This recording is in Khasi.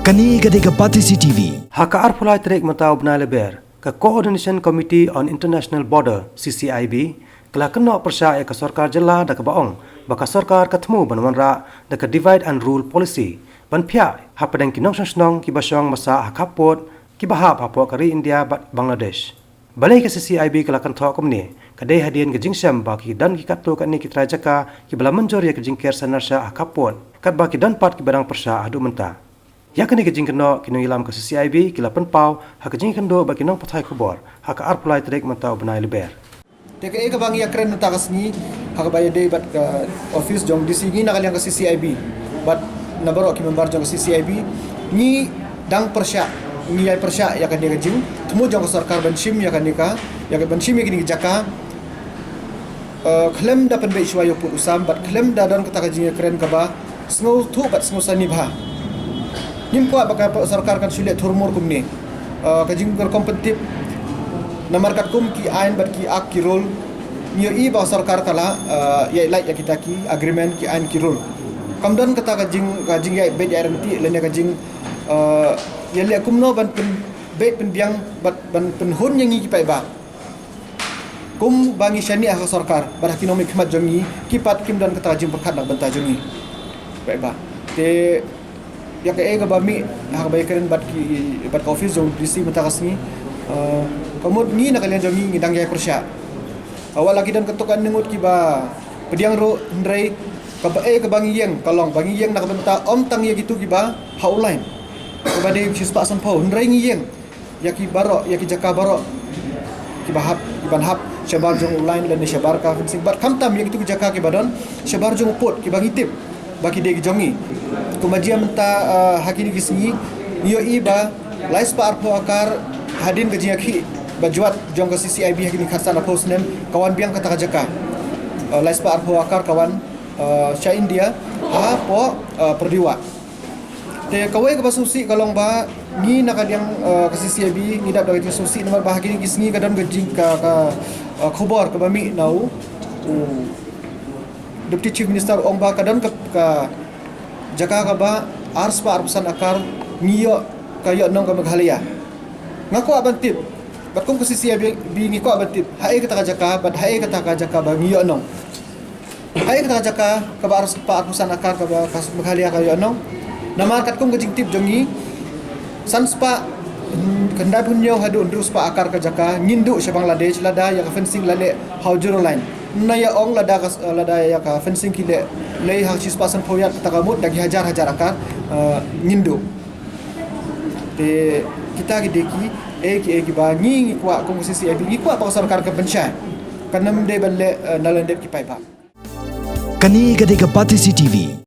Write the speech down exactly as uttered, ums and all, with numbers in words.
Kane ka dei ka Batesi T V. Ha ka arphew lai tarik mynta u bnai Lber, ka Coordination Committee on International Border, C C I B, ka la kynnoh pyrshah ïa ka sorkar jylla da kaba ong ba ka sorkar ka thmu ban wanrah da ka divide and rule policy ban phiah hapdeng ki nongshong shnong kiba shong basa ha khappud kiba hap hapoh ka ri India bad Bangladesh. Balei ka C C I B ka la kynthoh kumne, ka dei hadien ka jingshem ba ki don ki katto katne ki trai jaka kiba la mynjur ïa ka jingker sanar shah ha khappud, katba ki don pat kiba dang pyrshah haduh mynta. Ïa kane ka jingkynnoh ki nongïalam ka C C I B ki la pynpaw ha ka jingkynduh bad ki nongpathai khubor ha ka arphew lai tarik mynta u bnai Lber. Te kaei kaba ngi ïakren mynta ka sngi ha kaba ïadei bad ka office jong D C, ngi na ka liang ka C C I B bad na baroh ki member jong ka C C I B ngi dang pyrshah, ngi ïai pyrshah ïa kane ka jingthmu jong ka sorkar ban shim ïa kane ka, ïa ka ban shim ïa kine ki jaka, eh, khlem da pynbeit shuwa ïa u pud u sam bad khlem da don kata ka jingïakren kaba sngewthuh bad sngewsani bha. Ngim kwah ba ka sorkar kan shu leh thurmur kumne. Eh, ka jingkyrkom pyntip namar katkum ki aiñ bad ki ak ki rule, ngi ïohi ba ka sorkar ka la, eh, ïaid lait ïa kita ki agreement, ki aiñ ki rule. Kam don kata ka jing, ka jingïaid beit ïaid ryntih lane ka jing, eh, ïaleh kumno ban pynbeit pynbiang bad ban pynhun ïa ngi ki paidbah. Kumba ngi shaniah ha ka sorkar bad ha ki nongmihkhmat jong ngi, ki pat kim don kata ka jingpyrkhat na ka bynta jong ngi, paidbah. Te ïa kaei kaba mih ha kaba ïakren bad ki, bad ka office jong D C mynta ka sngi, eh, ka mut ngi na ka liang jong ngi ngi dang ïai pyrshah. Wat la ki don katto katne ngut kiba pdiang ruh, hynrei kaba, eh, kaba ngi ïeng ka long ba ngi ïeng na ka bynta ym tang ïa kito kiba ha u lain kaba dei shispah sanphew, hynrei ngi ïeng ïa ki baroh, ïa ki jaka baroh kiba hap, kiban hap shabar jong u lain lane shabar ka fencing bad khamtam ïa kito ki jaka kiba don shabar jong u pud kiba ngi tip ba ki dei ki jong ngi. Kumba jia mynta, eh, ha kine ki sngi ngi ïohi ba lai spah arphew akar hadien ka jingïakhih ba jwat jong ka C C I B ha kine ki khatsan arphew snem ka wan biang kata ka jaka. Eh, lai spah arphew akar ka wan, eh, sha India hapoh, eh, Pyrdiwah. Te kawei kaba sngewsih ka long ba ngi na ka liang, eh, ka C C I B ngi dap da ka jingsngewsih namar ba ha kine ki sngi ka don ka jing ka, ka, eh, khubor kaba mih na u, u Deputy Chief Minister, ong ba ka don ka, ka jaka kaba ar spah arphew san akar ngi ïoh, ka ïoh nong ka Meghalaya. Nga kwah ban tip bad kum ka C C I B ngi kwah ban tip haei kata ka jaka bad haei kata ka jaka ba ngi ïoh nong. Haei kata ka jaka kaba ar spah arphew san akar kaba ka Meghalaya ka ïoh nong. Namar katkum ka jingtip jong ngi, san spah, hmm, khyndai phew hynñiew haduh hynriew spah akar ka jaka ngin duh sha Bangladesh lada ïa ka fencing la leh ha u zero line. Nga ïa ong lada ka, lada ïa ka fencing ki leh lei ha shispah sanphew yard kata ka mut da ki hajar hajar akar, eh, ngin duh. Te kita ki dei kiei kiei kiba ngi, ngi kwah kum ka C C I B ngi kwah ba ka sorkar kan pynshai. Kan ym dei ban leh, eh, na lyndet ki paidbah. Kane ka dei ka Batesi T V.